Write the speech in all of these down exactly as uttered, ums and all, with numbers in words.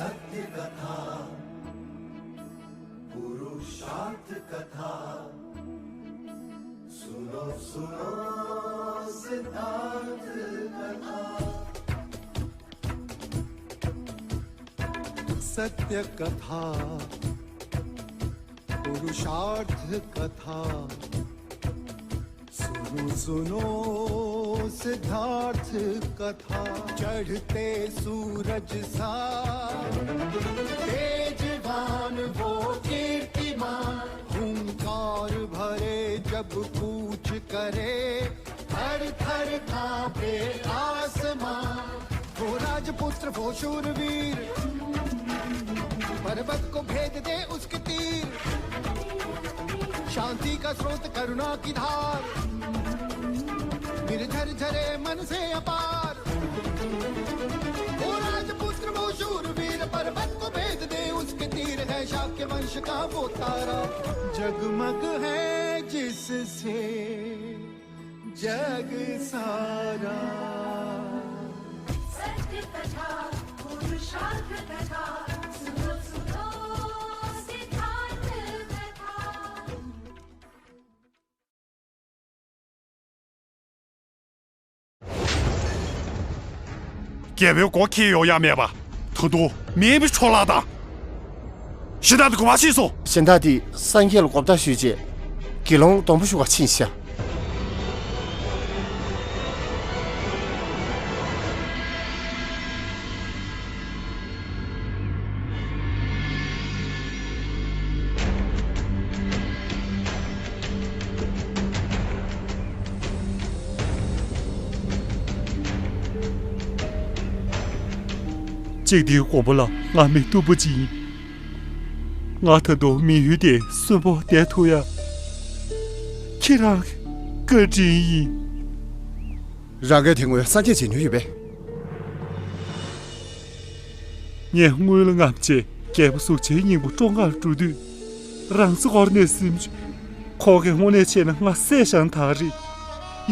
सत्य कथा, पुरुषार्थ कथा, सुनो सुनो सिद्धार्थ कथा। सत्य कथा, पुरुषार्थ कथा, सुनो सुनो सिद्धार्थ कथा। चढ़ते सूरज सा तेजवान वो कीर्तिमान, हुंकार भरे जब कूच करे, थर थर कांपे आसमां। वो राजपुत्र, वो शूरवीर, पर्वत को भेद दे उसके तीर। शांति का स्रोत, करुणा की धार, निर्झर झरे मन से अपार। वो राजपुत्र, वो शूरवीर, पर्वत को भेद दे उसके तीर। है शाक्य वंश का वो तारा, जगमग है जिससे जग सारा। सत्य कथा, पुरुषार्थ कथा, सुनो सुनो सिद्धार्थ कथा। རྒྱལ་པོའི་མགོ་འཁྱེར་ཡོང་ཡ་མེད་པ། ད་དུང་མེས་པོའི་འཕྲོ་བརླག་དང་། གཞན་དག་དེ་གོ་བ་ཕྱིན་སོང་། གཞན་དག་དེ་སངས་རྒྱས་ལ་གོ་བརྡ་ཞུས་རྗེས་དགེ་སློང་སྡོང་པོ་ཞུ་བར་ཕྱིན་ཤག་གཅིག་དེའི་དགོན་པ་ལ་ང་མི་སྟུག་པོ་གཅིག་ཡིན། ང་ད་དུང་མི་ཡུལ་དེ་གསོན་པོ་བསྡད་ཐུབ་ཡ། ཁྱེད་རང་བཀའ་དྲིན་ཡིན། རང་གིས་དེ་སྔོན་སངས་རྒྱས་བྱེད་མྱོང་ཡོད་པས། ངས་སྔོན་ལ་ང་རྒྱལ་པོ་གཟུགས་ཅན་སྙིང་པོ་བཀྲོངས་ཁར་འགྲོ་དུས། རང་ཚོ་སྐོར་ནས་སེམས་བྱུང་། ཁོང་གིས་དངོས་གནས་བྱས་ན་ང་བསད་ཤང་ཐག་རེད།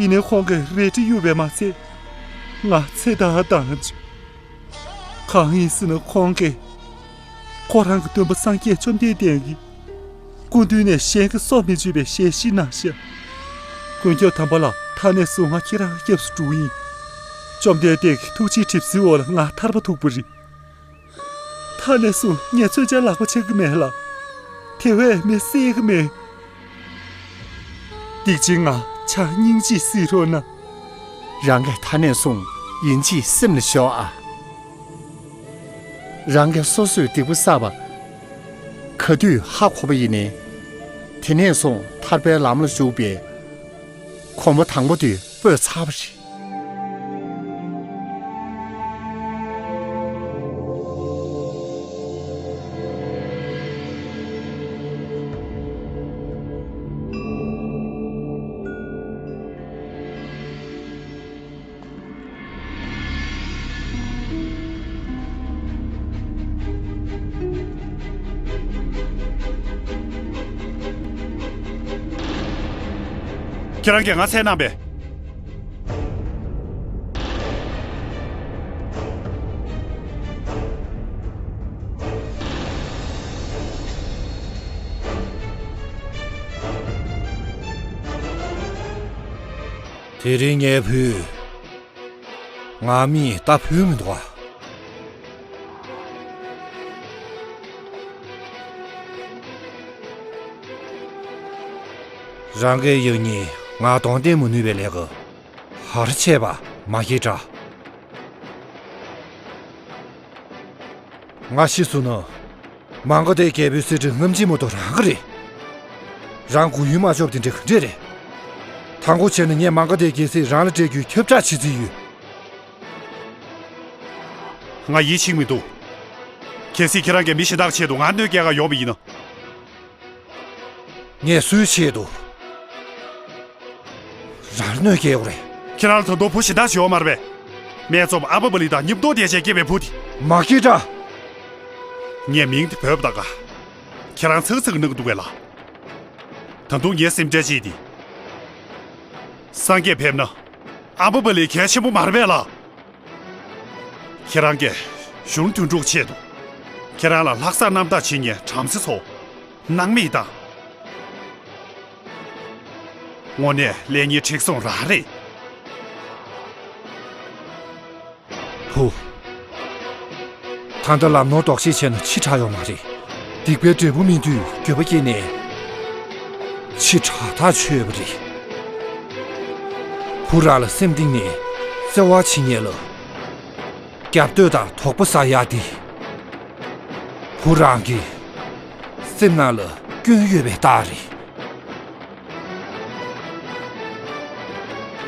ཡིན་ནའི་ཁོང་གིས་རལ་གྲི་གཡུགས་པས་མ་ཚད། ང་ཚེ་ཐར་བཏང་བྱུང་། གང་ཡིན་ཟེར་ན་ཁོང་གིས། ཁོ་རང་གི་སྟོན་པ་སངས་རྒྱས་བཅོམ་ལྡན་འདས་ཀྱིས། སྐུ་མདུན་ནས་གཞན་གྱིས་སྲོག་མི་གཅོད་པའི་ཞལ་བཞེས་གནང་ཤག་ཀུན་ཁྱབ་དམ་པ་ལགས། ད་ནས་བཟུང་ང་ཁྱེད་རང་གི་སྐྱབས་སུ་འགྲོ་གི་ཡིན། བཅོམ་ལྡན་འདས་ཀྱི་ཐུགས་རྗེའི་གྲིབ་བསིལ་འོག་ལ་ང་ཐར་པ་ཐུག་པ་རེད། ད་ནས་བཟུང་ངས་མཚོན་ཆ་ལག་པ་ཆག་གི་མེད་ལ། དེ་བས་མི་བསད་གི་མེད། སྡིག་ཅན་ང་ཆ་སྙིང་རྗེས་བསད་རོགས་གནང་། རང་གིས་ད་ནས་བཟུང་ཡིན་གཅིག་སེམས་ལ་ཞོག་ཨ། རང་གིས་སོ་སོས་སྡིག་པ་བསགས་པ་ག་དུས་ཧ་གོ་བ་ཡིན་ནའི། དེ་ནས་བཟུང་ཐར་པའི་ལམ་ལ་ཞུགས་པའི་གོམ་པ་དང་པོ་དེ་སྤོས་ཚར་བ་རེད། ཁྱེད་རང་གིས་ང་བསད་གནང་པས། དེ་རིང་ངས་བུ། ང་མིས་ད་བུད་མི་འདུག་ཨ། རང་གི་ཡང་ཉིད་ང་གདོང་བསྟན་མི་ནུས་པའི་ལས་ཀ་ཧར་ཆད་པ་མ་ཤེས་འདྲ། ང་ཤི་སོང་ན། མ་ག་དྷའི་རྒྱལ་པོའི་གསེར་ཁྲི་སྔ་ཕྱི་མ་གཏོགས་རང་གི་རེད། རང་མགོ་ཡུན་མ་ཆོད་པ་དེ་འདྲ་ག་འདྲས་རེད། དང་པོ་བྱས་ན་ངས་མ་ག་དྷའི་རྒྱལ་སྲིད་རང་ལ་སྤྲད་རྒྱུའི་ཁྱབ་བསྒྲགས་བྱེད་རྩིས་ཡོད། ང་ཡིད་ཆེས་མི་འདུག་གལ་སྲིད་ཁྱེད་རང་གིས་མི་གཞན་དག་ཆེད་དུ་ང་གནོད་སྐྱེལ་ག་ཡོང་བ་ཡིན་ན། ངས་སུའི་ཆེད་དུ་རང་གནོད་སྐྱེལ་དགོས་རེད། ཁྱེད་རང་ལ་ད་དུང་བུ་གཞན་དག་བྱེད་ཡོད་མ་རེད་པས། སྨད་འཚོང་ཨ་མ་པ་ལི་དང་མཉམ་དུ་བསྡད་བྱས་སྐྱེས་པའི་བུ་དེ། མ་སྐྱེས་འདྲ། ངས་མིང་དེ་བོས་པ་ད་ག་ཁྱེད་རང་ཚག་ཚག་གི་གནང་གི་འདུག་གས་ལ། ད་དུང་ངའི་སེམས་ཁྲལ་བྱེད་དེ། སངས་རྒྱས་ཕེབས་ན། ཨ་མ་པ་ལི་གལ་ཆེན་པོ་མ་རེད་པས་ལ། ཁྱེད་རང་གིས་གཞུང་དོན་གྲུབ་ཆེད་དུ། ཁྱེད་རང་ལ་ལྷག་བསམ་རྣམ་དག་བྱེད་མཁན་བྲམ་ཟེ་ཚོ་སྣང་མེད་བཏང་། དངོས་གནས་ལས་ངན་མཁྲེགས་བཟུང་རང་རེད། བུ། ད་ལྟ་ལམ་ནོར་ལྡོག་ཤེས་བྱས་ན་ཕྱི་དྲག་ཡོད་མ་རེད། སྡིག་པའི་འབྲས་བུ་སྨིན་དུས་འགྱོད་པ་སྐྱེས་ནས་ཕྱི་དྲག་ཐག་ཆོད་པ་རེད། བུ་རང་ལ་སེམས་གཏིང་ནས་བརྩེ་བ་བྱེད་མཁན་ལ་རྒྱབ་གཏོད་དང་དོགས་པ་ཟ་ཡག་འདི། བུ་རང་གི་སེམས་ནང་ལ་སྐྱོན་ཡོད་པའི་རྟགས་རེད།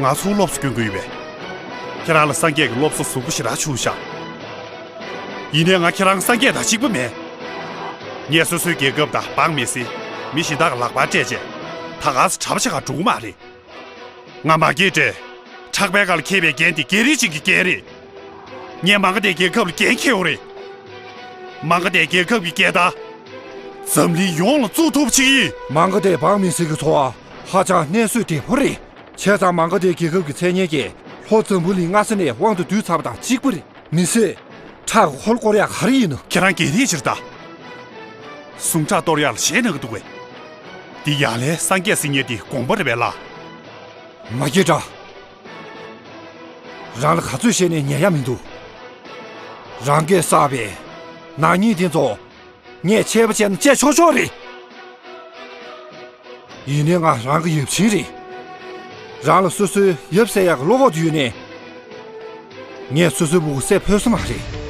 ང་ཚོ་སློབ་གསོ་སྐྱོན་གྱི་ཡོད་པས། ཁྱེད་རང་ལ་སངས་རྒྱས་ཀྱི་སློབ་གསོ་གཟུགས་པོ་ཞེ་དྲག་བྱུང་ཤག་ཡིན་ནའི་ང་ཁྱེད་རང་སངས་རྒྱས་དང་གཅིག་པ་མེད། ངས་སོ་སོའི་རྒྱལ་ཁབ་དང་འབངས་མི་སེར་མི་གཞན་དག་གི་ལག་པར་སྤྲད་རྗེས་ད་ག་སེ་གྲྭ་པ་ཆགས་ག་འགྲོ་གི་མ་རེད། ང་མ་སྐྱེས་དུས་ཁྲག་པའི་ཁ་ལ་འཁྱེར་བའི་རྒྱན་དེ་རྒྱལ་རིགས་ཅིག་གི་རྒྱན་རེད། ངས་མ་ག་དྷའི་རྒྱལ་ཁབ་ལ་འགན་འཁྱེར་ཡོད་རེད། མ་ག་དྷའི་རྒྱལ་ཁབ་ཀྱི་རྒྱལ་དར་འཛམ་གླིང་ཡོངས་ལ་བཙུགས་ཐུབ་ཅིག་ཡིན། མ་ག་དྷའི་འབངས་མི་སེར་གྱི་འཚོ་བ་ཧ་ཅང་གནས་ཚུལ་བདེ་པོ་རེད། བྱས་ཙང་མ་ག་དྷའི་རྒྱལ་ཁབ་ཀྱི་མཚན་སྙན་གྱིས་ལྷོ་འཛམ་བུ་གླིང་སྔ་ས་ནས་དབང་དུ་བསྡུས་ཚར་བ་དང་གཅིག་པ་རེད། མི་སེར་ཁྲག་གི་ཧོལ་སྐོར་ཡག་ག་རེ་ཡིན་ནམ། ཁྱེད་རང་རྒྱལ་རིགས་ཅིག་རེད་ད། ཟུངས་ཁྲག་གཏོར་ཡག་ལ་ཞེད་སྣང་གི་འདུག་གས། འདི་ཡར་ལས་སངས་རྒྱས་ཟེར་མཁན་དེ་དགོངས་པ་རེད་པས་ལགས། མ་སྐྱེས་དགྲ། རང་ལ་ག་ཚོད་བཤད་ནའི་ཉན་ཡག་མི་འདུག་རང་གིས་བསགས་པའི་ནག་ཉེས་དེ་ཚོ་ངས་ཆད་པ་བཅད་ན་བཅད་ཆོག་ཆོག་རེད། ཡིན་ནའི་ང་རང་གི་ཡབ་ཆེན་རེད། རང་ལ་སོ་སོའི་ཡབ་ཟེར་ཡག་གི་བློ་ཁོག་དེ་ཡོད་ནའི། ངས་སོ་སོའི་སྤུ་གུ་བསད་ཕོད་ས་མ་རེད།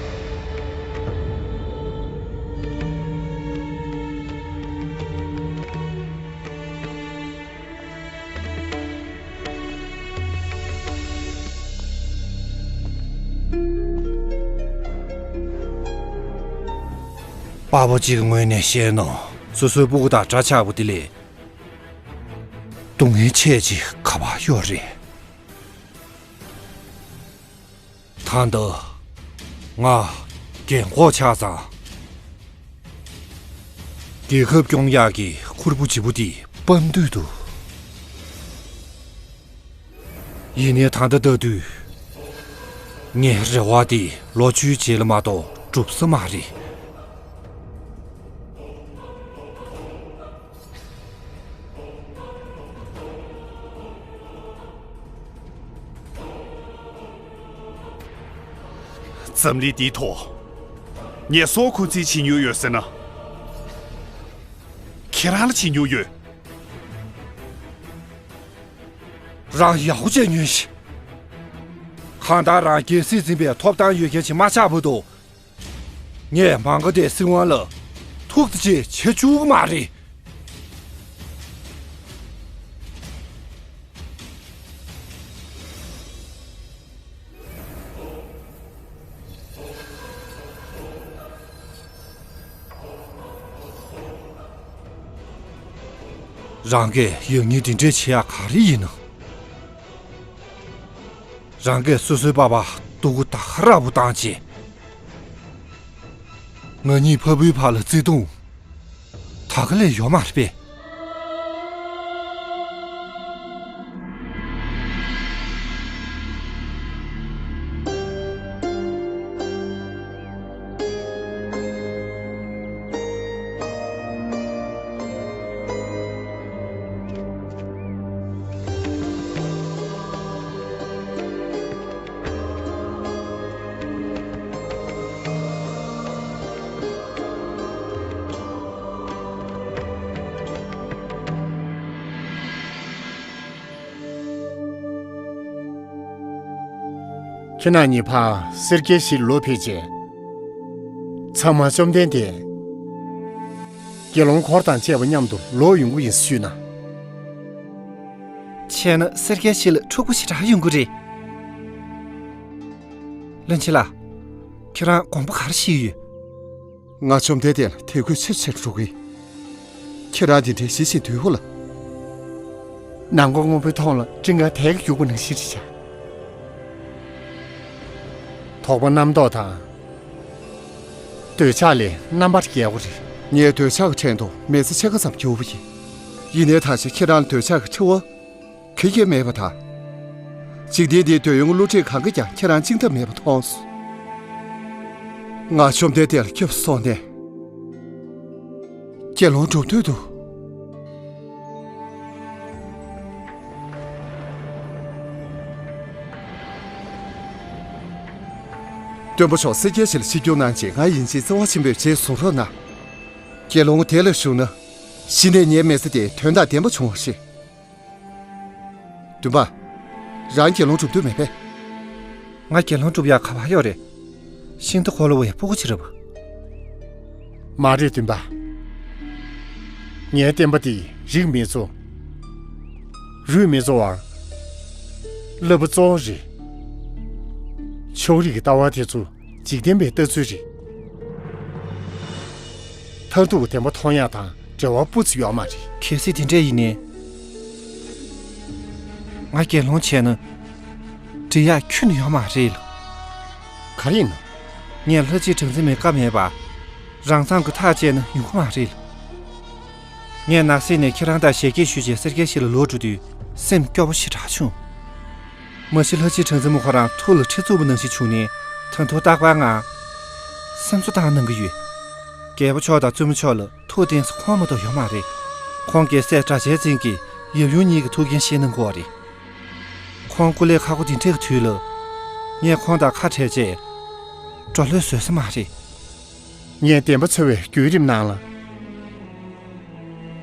དཔའ་བོ་གཅིག་གི་ངོས་ནས་བཤད་ན། སོ་སོའི་སྤུ་གུ་དང་འདྲ་ཆགས་པ་དེ་ལས་སྡུག་བསྔལ་ཆེ་ཅིག་ག་པར་ཡོད་རེད། ད་ལྟ་ང་རྒན་གོག་ཆགས་ཙང་། རྒྱལ་ཁབ་སྐྱོང་ཡག་གི་ཁུར་པོ་ལྗིད་པོ་འདི་སྤམ་འདོད་འདུག་ཡིན་ནའི་ད་ལྟ་ལྟ་དུས། ངའི་རེ་བ་འདི་ལོ་བཅུའི་རྗེས་ལ་མ་གཏོགས་འགྲུབ་ས་མ་རེད། འཛམ་གླིང་འདིའི་ཐོག་ངས་སྲོག་འཁོར་རྩིས་བྱེད་མྱོང་ཡོད་ཟེར་ན། ཁྱེད་རང་ལ་བྱེད་མྱོང་ཡོད། རང་ཡག་པོ་བྱས་ཉོན་ཞིག་གང་ལྟར་རང་རྒྱལ་སྲིད་འཛིན་པའི་ཐོབ་ཐང་ཡོད་མཁན་ཞིག་མ་ཆགས་བར་དུ། ངས་མ་ག་དྷའི་སྲིད་དབང་ལ་ཐུགས་རྗེ་ཆེ་བྱེད་བཅུག་གི་མ་རེད། རང་གིས་ཡག་ཉེས་འདི་འདྲས་བྱེད་ཡག་ག་རེ་ཡིན་ནམ། རང་གིས་སོ་སོའི་པ་ཕ་སྡུག་པོ་ད་ག་ར་བོ་བཏང་བྱས། ང་གཉིས་ཕ་བུའི་བར་ལ་བརྩེ་དུང་ད་ག་ལས་ཡོད་མ་རེད་པས། ཁྱེད་རྣམ་གཉིས་ཕར་སེར་སྐྱའི་གཞིས་ལ་ལོག་ཕེབས་རྗེས། ཚང་མ་བཅོམ་ལྡན་འདས་དགེ་སློང་འཁོར་དང་བཅས་པ་མཉམ་དུ་ལོག་ཡོང་གི་ཡིན་ཞུས་ན། བྱས་ན་སེར་སྐྱའི་གཞིས་ལ་འཁྲུག་པོ་ཞེ་དྲག་ཡོང་གི་རེད། བློན་ཆེན་ལགས། ཁྱེད་རང་དགོངས་པ་ག་རེ་བཞེས་ཡོད། ང་བཅོམ་ལྡན་འདས་ལ་དད་གུས་ཆེ་རུ་ཆེ་རུ་འགྲོ་གི། ཁྱེད་རང་འདི་འདྲའི་ཞི་ཞིང་དུལ་པོ་ལ། ནམ་མཁའ་སྔོན་པོའི་མཐོངས་ལ་སྤྲིན་དཀར་དལ་གྱིས་རྒྱུག་པ་ནང་བཞིན་རེད་བྱ། དོགས་པ་རྣམ་རྟོག་དང་། འདོད་ཆགས་ལས་རྣམ་པར་རྒྱལ་བ་རེད། ངས་འདོད་ཆགས་ཀྱི་ཕྲན་དུ་མི་ཚེ་ཕྱེད་ཀ་ཙམ་བསྐྱུར་བ་ཡིན། ཡིན་ནའི་ད་ཆ་ཁྱེད་རང་འདོད་ཆགས་ཀྱི་འཁྲི་བ། ག་གེ་མེད་པ་དང་། འཇིག་རྟེན་འདིའི་འདོད་ཡོན་གྱི་བསླུ་བྲིད་གང་གིས་ཀྱང་ཁྱེད་རང་བཅིངས་ཐབས་མེད་པ་མཐོང་སོང་། ང་བཅོམ་ལྡན་འདས་ལ་སྐྱབས་སུ་སོང་ནས། དགེ་སློང་གྲུབ་ཐོབ་ཏུ། སྟོན་པ་མཆོག་སེར་སྐྱའི་ཞལ་ལ་ཆིབས་བསྒྱུར་གནང་རྗེས། ང་ཡིན་ཅིང་བརྩེ་བ་ཆེན་པོས་རྗེས་བཟུང་རོགས་གནང་། དགེ་སློང་དེ་ལ་ཞུགས་ན། གཞི་ནས་ངའི་མི་ཚེ་དེ་དོན་དང་ལྡན་པ་བྱུང་བ་རེད། འདུན་པ། རང་དགེ་སློང་གྲུབ་འདོད་མེད་པས། ང་དགེ་སློང་གྲུབ་ཡག་ག་པར་ཡོད་རེད། ཤིང་རྟ་འཁོར་ལོ་བའི་སྤུ་གུ་ཅིག་རེད་པ། མ་རེད་འདུན་པ། ངའི་བསྟན་པ་འདི་རིགས་མི་གཙོ། རུས་མི་གཙོ་བར། བསླབ་པ་གཙོ་བོ་རེད། ཕྱོགས་རིས་ཀྱི་ལྟ་བ་དེ་ཚོ་འཇིག་རྟེན་པའི་ལྟ་ཚུལ་རེད། མཐར་ཐུག་བདེན་པ་མཐོང་ཡག་དང་འབྲེལ་བ་སྤུ་ཙམ་ཡོད་མ་རེད། གལ་སྲིད་དེ་འདྲས་ཡིན་ནའི། ང་དགེ་སློང་བྱས་ན། འགྲིག་ཡག་ཁྱོན་ནས་ཡོད་མ་རེད་ལ། ག་རེ་ཡིན་ནམ། ངས་ལྷ་གཅིག་གྲངས་འཛིན་མའི་བཀའ་མེད་པར། རང་མཚང་གི་ཐག་བཅད་ན་ཡོང་གི་མ་རེད་ལ། ངས་ནགས་གསེབ་ནས་ཁྱེད་རང་དང་ཞལ་གྱེས་ཞུས་རྗེས་སེར་སྐྱའི་ཞིང་ལ་ལོག་འགྲོ་དུས་སེམས་སྐྱོ་པོ་ཞེ་དྲག་བྱུང་། མ་གཞི་ལྷ་གཅིག་གྲངས་འཛིན་མ་ཁོ་རང་ཐུགས་ལ་ཁྲི་བཙུགས་པ་ནང་བཞིན་བྱུང་ནས། ད་དུང་རྟག་པར་ང་སེམས་གསོ་བཏང་གནང་གི་ཡོད། རྒྱལ་པོ་མཆོག་དང་བཙུན་མོ་མཆོག་ལ་ཐུགས་བརྟན་ས་ཁོང་མ་གཏོགས་ཡོད་མ་རེད། ཁོང་རྒྱལ་སྲས་སྒྲ་གཅན་འཛིན་གྱིས་ཡབ་ཡུམ་གཉིས་ཀྱི་ཐུགས་འགན་བཞེས་གནང་གི་ཡོད་རེད། ཁོང་སྐུ་ལས་ཁག་པོ་དེ་འདྲའི་དུས་ལ། ངས་ཁོང་དང་ཁ་བྲལ་རྗེས། འགྲོ་ལྷོད་བཟོས་ས་མ་རེད། ངས་བདེན་པ་འཚོལ་བའི་བརྒྱུད་རིམ་ནང་ལ།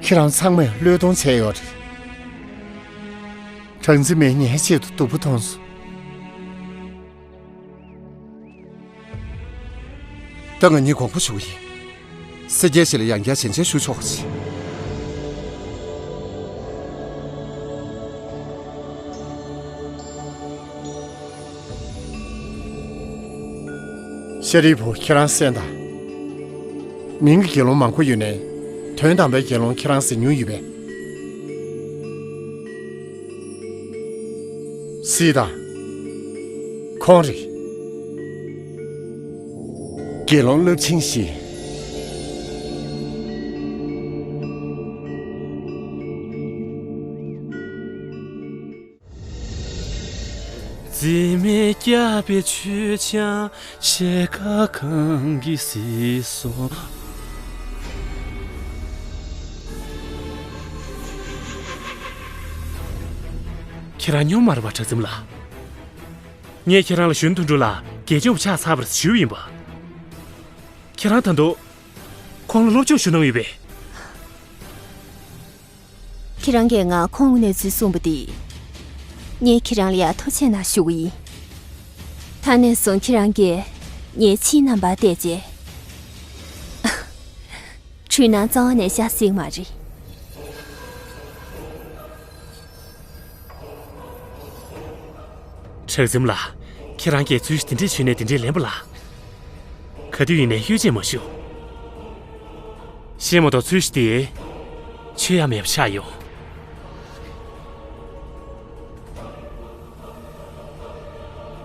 ཁྱེད་རང་ཚང་མས་བློས་གཏོང་བྱས་ཡོད་རེད། གྲངས་འཛིན་མས་ངའི་ཆེད་དུ་སྡུག་པོ་མཐོང་སོང་། ད་ང་གཉིས་དགོངས་པ་ཞུ་གི་ཡིན། སེར་སྐྱའི་ཞལ་ལ་ཡང་བསྐྱར་ཞལ་མཇལ་ཞུ་ཆོག་ཅིག། ཤཱ་རིའི་བུ། ཁྱེད་རང་གསན་དང་། མིང་གི་དགེ་སློང་མང་པོ་ཡོད་ནའི། དོན་དམ་པའི་དགེ་སློང་ཁྱེད་རང་གཟིགས་མྱོང་ཡོད་པས། གཟིགས་དང་། ཁོང་རེད། དགེ་སློང་རླབས་ཆེན་ཞིག། འཛིན་མའི་སྐྱབས་པའི་མཆོད་ཆང་ཞལ་དཀར་གང་གིས་བཟི་སོང་། ཁྱེད་རང་སྨྱོ་མ་རེད་པ། གྲགས་འཛིན་ལགས། ངས་ཁྱེད་རང་ལ་གཞོན་དོན་གྲུབ་ལགས་དགེ་སྦྱོང་ཆགས་ཚར་བ་རེད་ཞུས་པ་ཡིན་པ། ཁྱེད་རང་ད་དུང་ཁོང་ལ་སློབ་སྦྱོང་ཞུ་གནང་ཡོད་པས། ཁྱེད་རང་གིས་ང་ཁོང་གི་གནས་ཚུལ་གསུངས་པ་དེ། ངས་ཁྱེད་རང་ལ་ཡང་ཐུགས་རྗེ་གནང་ཞུ་གི་ཡིན། ད་ནས་བཟུང་ཁྱེད་རང་གིས་ངའི་ཕྱིའི་རྣམ་པར་བལྟས་རྗེས། འཁྲུལ་སྣང་རྩ་བ་ནས་ཤ་སྲིད་མ་རེད། གྲགས་འཛིན་ལགས། ཁྱེད་རང་གིས་ཚུལ་ཤིག་དེ་འདྲས་བྱས་ནས་དེ་འདྲས་ལན་པ་ལ། ག་དུས་ཡིན་ནའི་གཡོ་ཅན་མ་ཞུ། ཤེས་མ་གཏོགས་ཚུལ་ཤིག་དེ། ཆོས་ཡ་མེད་པ་ཆགས་ཡོང་།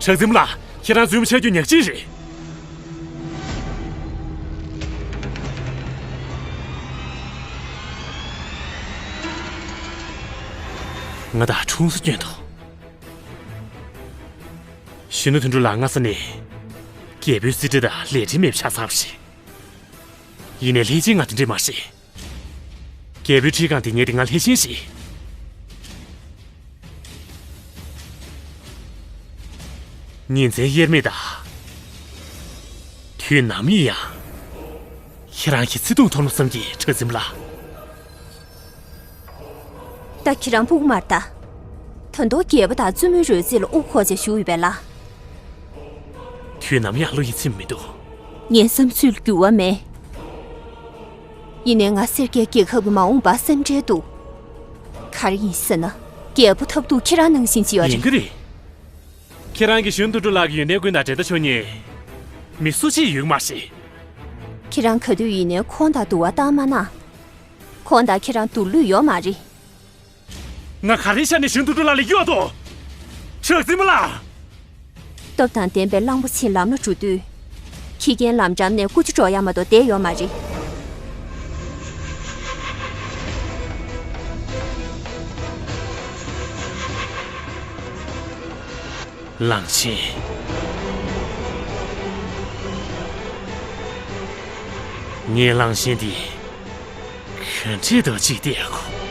གྲགས་འཛིན་ལགས། ཁྱེད་རང་རྫུན་མ་ཆགས་རྒྱུ་ཉག་གཅིག་རེད། ང་དང་གྲོངས་སུ་བསྐྱོན་ཐོག་གཞོན་ནུ་དོན་གྲུབ་ལགས་སྔ་ས་ནས། རྒྱལ་པོའི་རྩིས་ཁྲ་དང་ལས་འབྲེལ་མེད་པ་ཆགས་ཚར་བ་རེད། ཡིན་ནའི་ལྷས་སྦྱིན་ང་དེ་འདྲས་མ་རེད། རྒྱལ་པོའི་ཁྲིམས་ཁང་དེ་ཉིད་དེ་ང་ལྷས་སྦྱིན་རེད། ཉིན་མཚན་དབྱེར་མེད་དང་། དུས་ནམ་ཡིན་ཡང་། ཁྱེད་རང་གི་བརྩེ་དུང་མཐོང་ལོ་བསམ་གྱི་གྲགས་འཛིན་ལགས། ད་ཁྱེད་རང་ཕྲུ་གུ་མ་རེད་ད། ད་དུང་རྒྱལ་པོ་དང་བཙུན་མོའི་རོལ་རྩེད་ལ་དབུ་འཁོར་བྱས་བཞུགས་ཡོད་པས་ལ། དུས་ནམ་ཡང་བློ་ཡིད་ཚིམ་མི་འདུག་ངའི་བསམ་ཚུལ་ལ་འགྱུར་བ་མེད། ཡིན་ནའི་ང་སེར་སྐྱའི་རྒྱལ་ཁབ་ཀྱི་མ་འོངས་པར་སེམས་ཁྲལ་འདུག་ག་རེ་ཡིན་ཟེར་ན། རྒྱལ་པོ་ཐབས་སྡུག་ཁྱེད་རང་ནང་བཞིན་ཅིག་ཡོད་ཡིན་རེད། གྱི་རེད། ཁྱེད་རང་གིས་གཞོན་དོན་གྲུབ་ལགས་ཀྱི་ཡོན་ཏན་ཀུན་དང་འགྲན་ཟླ་ཆོག་མཁན། མི་སུ་གཅིག་ཡོད་མ་རེད། ཁྱེད་རང་ག་དུས་ཡིན་ནའི་ཁོང་དང་བསྡུར་བ་བཏང་མ་གནང་། ཁོང་དང་ཁྱེད་རང་བསྡུར་ལུགས་ཡོད་མ་རེད། ང་ག་རེའི་ཆ་ནས་གཞོན་དོན་གྲུབ་ལགས་ལས་ཡག་འདུག་གྲགས་འཛིན་མ་ལགས། སྟོབས་དང་ལྡན་པའི་གླང་པོ་ཆེ་ལམ་ལ་འགྲོ་དུས། ཁྱི་རྒན་ལམ་འགྲམ་ནས་ཀུ་ཅོ་སྒྲོག་ཡག་མ་གཏོགས་བསྡད་ཡོད་མ་རེད། གླང་ཆེན། ངའི་གླང་ཆེན་འདི། དོན་འཁྲིད་དུ་ཅིག་བལྟས་གོ།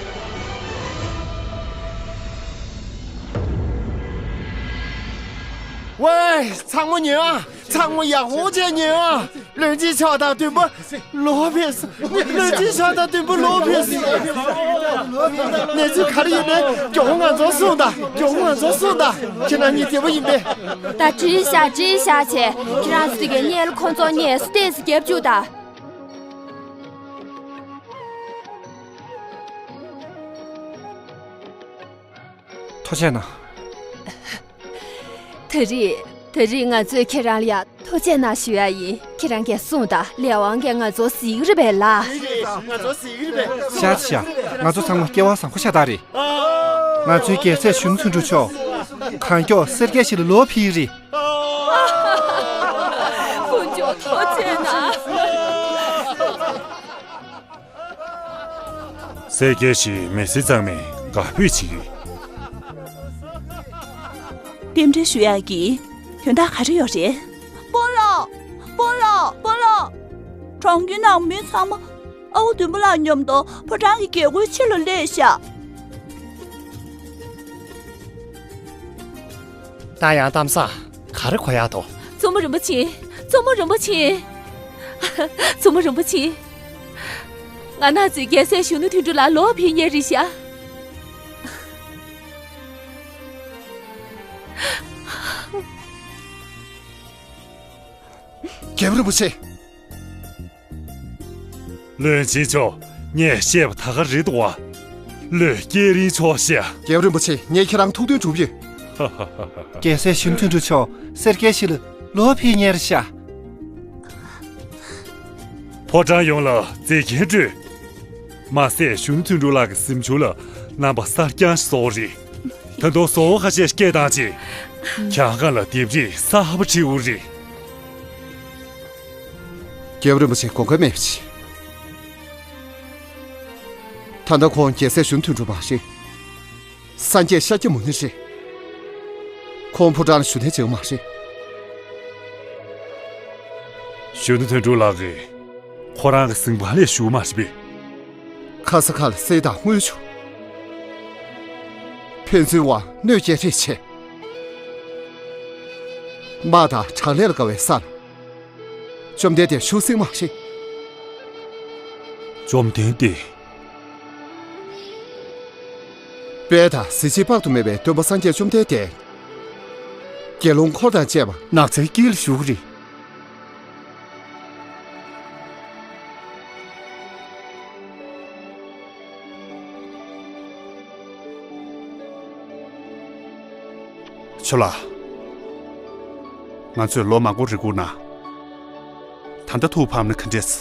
ཝེ། ཚང་མ་ཉོན་ཨ། ཚང་མ་ཡག་པོ་བྱས་ཉོན་ཨ། བློན་ཆེན་མཆོག་དང་མགྲོན་པོ་ལོག་ཕེབས་སོང་། བློན་ཆེན་མཆོག་དང་མགྲོན་པོ་ལོག་ཕེབས་སོང་། གནས་ཚུལ་ག་རེ་ཡིན་ནའི་མགྱོགས་པོ་ང་ཚོར་གསུངས་དང་། མགྱོགས་པོ་ང་ཚོར་གསུངས་དང་། ཁྱེད་རང་གཉིས་བདེ་པོ་ཡིན་པས། ད་བྲིས་བཞག་བྲིས་བཞག་བྱས། ཁྱེད་རང་ཚོ་དེ་གའི་གཉེར་ཁོང་ཚོ་ངལ་གསོ་ཏོག་ཙམ་རྒྱབ་བཅུག་དང་། ཐུགས་རྗེ་གནང་། ད་རེས། ད་རེས་ང་ཚོས་ཁྱེད་རང་ལ་ཡ་ཐུགས་རྗེ་གནང་ཞུ་ཡ་ཡིན། ཁྱེད་རང་གིས་གསུངས་དང་། ལས་དབང་གིས་ང་ཚོ་གཟིགས་ཀྱི་རེད་པས་ལགས། ཤག་ཤག་ང་ཚོ་ཚང་མ་སྐལ་བ་བཟང་པོ་ཤ་སྟག་རེད། ང་ཚོའི་རྒྱལ་སྲས་གཞོན་ནུ་དོན་གྲུབ་མཆོག་གང་མགྱོགས་སེར་སྐྱའི་གཞིས་ལ་ལོག་ཕེབས་ཀྱི་རེད། དཀོན་མཆོག་ཐུགས་རྗེ་གནང་། སེར་སྐྱའི་གཞིས་མི་སེར་ཚང་མས་དགའ་འབོད་བྱེད་ཀྱི་ཡོད། རྟེན་འབྲེལ་ཞུ་ཡག་གི་དོན་དག་ག་རེ་ཡོད་རེད། དཔོན་སློབ། དཔོན་སློབ། དཔོན་སློབ། གྲོང་ཁྱེར་ནང་མི་ཚང་མ་ཨ་ཁུ་བདུན་པོ་ལགས་མཉམ་དུ་ཕོ་བྲང་གི་རྒྱལ་སྒོའི་ཕྱི་ལ་སླེབས་ཤག་ད་ཡང་གཏམ་བཟང་ག་རེ་གོ་ཡག་འདུག། མཚོ་མོ་རིན་པོ་ཆེ། མཚོ་མོ་རིན་པོ་ཆེ། མཚོ་མོ་རིན་པོ་ཆེ། ང་རང་ཚོའི་རྒྱལ་སྲས་གཞོན་ནུ་དོན་གྲུབ་ལགས་ལོག་ཕེབས་མཁན་རེད་ཤག། རྒྱལ་པོ་རིན་པོ་ཆེ། བློན་ཆེན་མཆོག། ངས་བཤད་པ་ད་ག་རེད་འདུག་བ། བློན་སྐྱེས་རིང་མཆོག་ཤག། རྒྱལ་པོ་རིན་པོ་ཆེ། ངས་ཁྱེད་རང་ཐུགས་མཐུན་གྲུབ་ཡོད། རྒྱལ་སྲས་གཞོན་ནུ་དོན་གྲུབ་མཆོག་སེར་སྐྱའི་གཞིས་ལ་ལོག་ཕེབས་མཁན་རེད་ཤག། ཕོ་བྲང་ཡོངས་ལ་མཛེས་རྒྱན་སྤྲོས། མ་ཟད་གཞོན་ནུ་དོན་གྲུབ་ལགས་ཀྱི་གཟིམ་ཆུང་ལ་རྣམ་པ་གསར་རྐྱང་ཞིག་བཟོ་བ་རེད། ད་དུང་བཟོ་བོ་ཁ་ཤས་སྐད་བཏང་རྗེས། གྱང་ཁ་ལ་ལྡེབས་རིས་གསར་པ་བྲིས་པ་རེད། རྒྱལ་པོ་རིན་པོ་ཆེ་དགོངས་འགལ་མེད་པ་བྱས། ད་ལྟ་ཁོང་རྒྱལ་སྲས་གཞོན་ནུ་དོན་གྲུབ་མ་རེད། སངས་རྒྱས་ཤཱཀྱ་མུ་ནེ་རེད། ཁོང་ཕོ་བྲང་ལ་བཞུགས་གནས་བྱེད་ཀྱི་མ་རེད། གཞོན་ནུ་དོན་གྲུབ་ལགས་ཀྱིས་ཁོ་རང་གི་གཟིམ་ཁང་ལ་བཞུགས་མ་རེད་པས། ཁ་ས་ཁ་ལ་གསེར་དང་དངུལ་བྱུགས། ཕན་ཚུན་དབར་གནོད་སྐྱེལ་རེས་བྱས། དམག་དང་དྲག་ལས་ལ་དགའ་བའི་ས་ལ། བཅོམ་ལྡན་འདས་བཞུགས་སྲིད་མ་རེད། བཅོམ་ལྡན་འདས། དཔལ་དང་གཟི་བརྗིད་དཔག་ཏུ་མེད་པའི་སྟོན་པ་སངས་རྒྱས་བཅོམ་ལྡན་འདས། དགེ་སློང་འཁོར་དང་བཅས་པ་ནགས་ཚལ་དཀྱིལ་ལ་བཞུགས་ཀྱི་རེད། ཆོས་ལགས། ང་ཚོས་ལོ་མང་པོ་རེ་སྒུག་ན། ད་ལྟ་ཐུགས་ཕམ་ན་ག་འདྲས།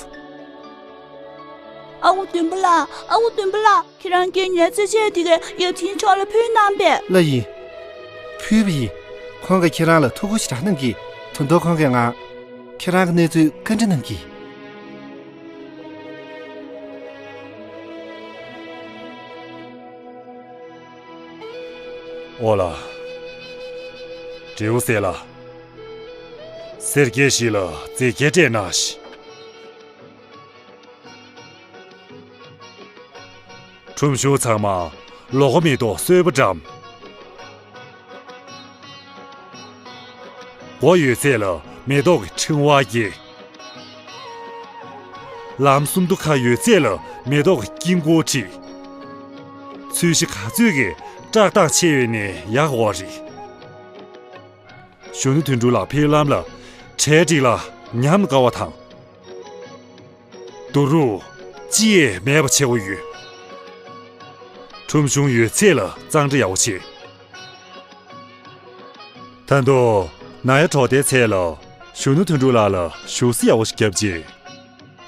ཨ་ཁུ་བདུན་པོ་ལགས། ཨ་ཁུ་བདུན་པོ་ལགས། ཁྱེད་རང་གིས་ངའི་རྩེད་ཆས་དེ་གའི་ཡབ་ཆེན་མཆོག་ལ་ཕུལ་གནང་པས། ལགས་ཡིན། ཕུལ་བ་ཡིན། ཁོང་གིས་ཁྱེད་རང་ལ་ཐུགས་ཁུར་ཞེ་དྲག་གནང་གིས། ད་དུང་ཁོང་གིས་ང་། ཁྱེད་རང་གི་གནས་ཚུལ་བཀའ་འདྲི་གནང་གིས། ཨོ་ལ། དྲེའུ་སེ་ལ། སེར་སྐྱའི་གཞིས་ལ་མཛེས་རྒྱན་སྤྲས་གནང་ཞིག། ཁྲོམ་གཞུང་ཚང་མ་ལོ་གོ་མེ་ཏོག་གསོལ་བ་བཀྲམ། སྒོ་ཡོད་ཚད་ལ་མེ་ཏོག་གི་ཕྲེང་བ་རྒྱས། ལམ་སུམ་མདོ་ཁ་ཡོད་ཚད་ལ་མེ་ཏོག་གི་དཀྱིལ་འཁོར་བྲིས། ཚོས་གཞི་ག་ཚོད་ཀྱིས་བཀྲག་མདངས་ཆེ་བས་ནས་ཡག་པོ་རེད། གཞོན་ནུ་དོན་གྲུབ་ལགས་ཕེབས་ལམ་ལ་གྲལ་འགྲིག་ལ་ཉམས་དགའ་བ་དང་། བསྡུ་རུབ་ཅི་ཡས་མེད་པ་བྱེད་དགོས་ཡོད། ཁྲོམ་གཞུང་ཡོད་ཚད་ལ་གཙང་སྦྲ་ཡག་པོ་བྱེད། ད་དུང་ནང་ཡ་གྲོགས་དེའི་ཚད་ལ་གཞོན་ནུ་དོན་གྲུབ་ལགས་ལ་བཞུགས་ས་ཡག་པོ་ཞིག་བརྒྱབ་རྗེས།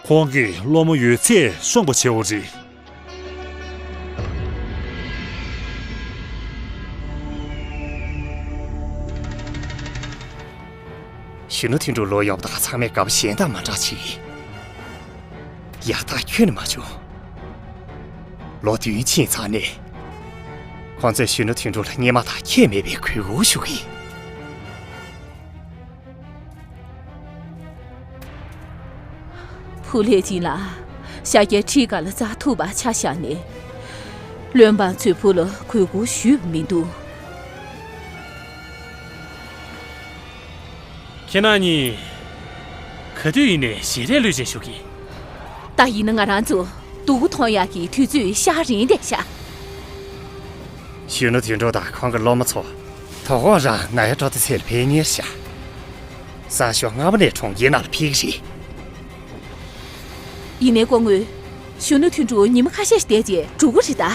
ཁོང་གི་སློང་མོ་ཡོད་ཚད་ཤོང་པ་བྱེད་དགོས་རེད། གཞོན་ནུ་དོན་གྲུབ་ལོ་ཡོང་བ་དང་ཚང་མས་དགའ་པོ་གཞན་དང་མ་འདྲ་ཅིག་ཡག་ཐག་ཁྱོན་ནས་མ་བྱུང་། ལོ་བདུན་ཕྱིན་ཚར་ནས། ཁོང་ཚོས་གཞོན་ནུ་དོན་གྲུབ་ལ་སྔོན་མ་དང་ཁྱད་མེད་པའི་གུས་བཀུར་ཞུ་གི་ཡིན། བུ་ལྷས་སྦྱིན་ལགས། ཤཱཀྱའི་ཁྲིའི་སྒང་ལ་འཛེག་ཐུབ་པ་ཆ་བཞག་ནས། བློན་འབངས་ཚོའི་བུ་ལ་གུས་བཀུར་ཞུས་པ་མི་འདུག་ཁྱེད་རྣམ་གཉིས་ག་དུས་ཡིན་ནའི་ཞལ་རས་གློད་བྱས་བཞུགས་ཀྱི། ད་ཡིན་ན་ང་རང་ཚོ་སྡུག་གུ་མཐོང་ཡག་གི་དུས་ཚོད་ཤར་རན་བསྡད་ཤག་གཞོན་ནུ་དོན་གྲུབ་དང་ཁོང་གི་སློབ་མ་ཚོ། དོ་དགོང་རང་ནཱ་ཡ་ཀྲོ་ཏི་ཚེ་ལ་ཕེབས་ཉེར་ཤག་གསང་ཞོགས་སྔ་མོ་ནས་གྲོང་ཁྱེར་ནང་ལ་ཕེབས་ཀྱི་རེད། ཡིན་ནའི་སྐུ་ངོ། གཞོན་ནུ་དོན་གྲུབ་ཉི་མ་ཁ་ཤས་ཤིག་བསྡད་རྗེས་འགྲོ་གི་རེད་ད།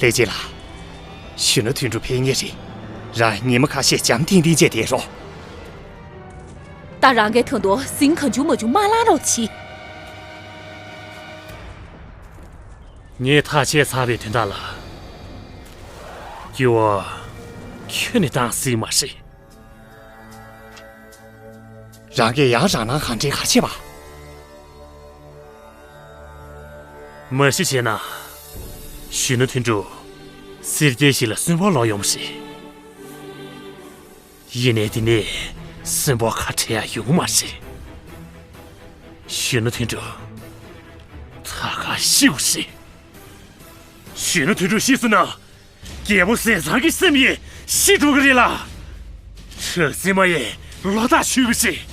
ལྷས་སྦྱིན་ལགས། གཞོན་ནུ་དོན་གྲུབ་ཕེབས་ཉེ་རེད། རང་ཉི་མ་ཁ་ཤས་འཇམ་ཐིང་ཐིང་བྱས་བསྡད་རོགས། ད་རང་གིས་ད་དུང་ཟིང་གང་བྱུང་མ་བྱུང་མ་ལངས་རོགས་གྱིས། ངས་ཐག་བཅད་ཚར་བའི་དོན་དག་ལ། སྐྱེ་བ་ཁྱོན་ནས་བཏང་སྲིད་མ་རེད། རང་གིས་ཡང་རང་སྣང་གང་དྲན་ག་རེ་བྱེད་པ། མ་གཞི་བྱས་ན། གཞོན་ནུ་དོན་གྲུབ་སེར་སྐྱའི་གཞིས་ལ་གསོན་པོར་ལོག་ཡོང་བ་རེད། ཡིན་ནའི་དེ་ནས་གསོན་པོ་ཁ་བྲལ་ཡག་ཡོང་མ་རེད། གཞོན་ནུ་དོན་གྲུབ། ད་ག་ཤི་བ་རེད། གཞོན་ནུ་དོན་གྲུབ་ཤི་སོང་ན། རྒྱལ་པོ་ཟས་གཙང་གི་སེམས་ཡང་ཤི་འགྲོ་གི་རེད་ལ། གྲགས་འཛིན་མ་ཡང་ལོ་ལྟར་འཆི་གི་རེད།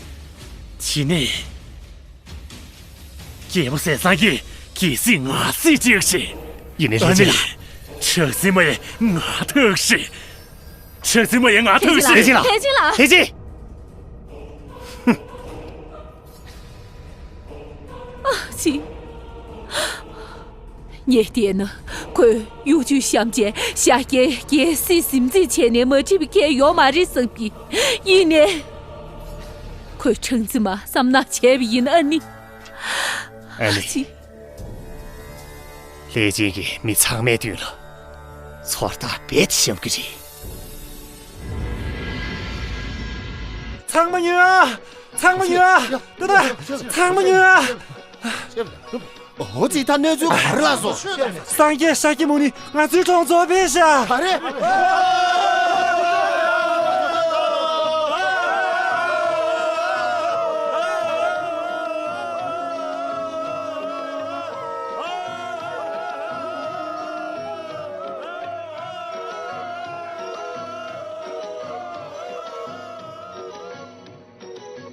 དེ་ནས། རྒྱལ་པོ་ཟས་གཙང་གིས་རྒྱལ་སྲིད་ང་སྲིད་བྱེད་ཀྱི་རེད། ཡིན་ནའི་ཨ་ནི། ལྷས་སྦྱིན་ལགས། གྲགས་འཛིན་མ་ཡང་ང་ཐུག་གི་རེད། གྲགས་འཛིན་མ་ཡང་ང་ཐུག་གི་རེད། ལྷས་སྦྱིན་ལགས། ལྷས་སྦྱིན་ལགས། ལྷས་སྦྱིན། ཨ་ཙི། ངས་བལྟས་ན་ཁོས་གཡོ་ཇུས་བཤམས་བྱས་ཤཱཀྱའི་རྒྱལ་སྲིད་ཟིན་བྲིས་བྱས་ནས་མ་འགྲིག་པའི་སྐད་ཡོད་མ་རེད་བསམ་གི། ཡིན་ནའི། ཁོས་གྲགས་འཛིན་མ་བསམ་ན་བྱས་པ་ཡིན་ཨ་ནི། ཨ་ནི། ཨ་ཙི། ལྷས་སྦྱིན་གྱིས་མི་ཚང་མའི་མདུན་ལ་ཚོར་ཐག་རྦད་དེ་བཤམས་ཀྱི་རེད། ཚང་མ་ཉོན་ཨ། ཚང་མ་ཉོན་ཨ། ཏུ་ཏུ། ཚང་མ་ཉོན་ཨ། འོ་ཙི། ད་གནས་ཚུལ་ག་རེ་ལ་སོང་། སངས་རྒྱས་ཤཱཀྱ་མུ་ནི་ང་ཚོའི་གྲོང་ཚོར་ཕེབས་ཤག་ག་རེ།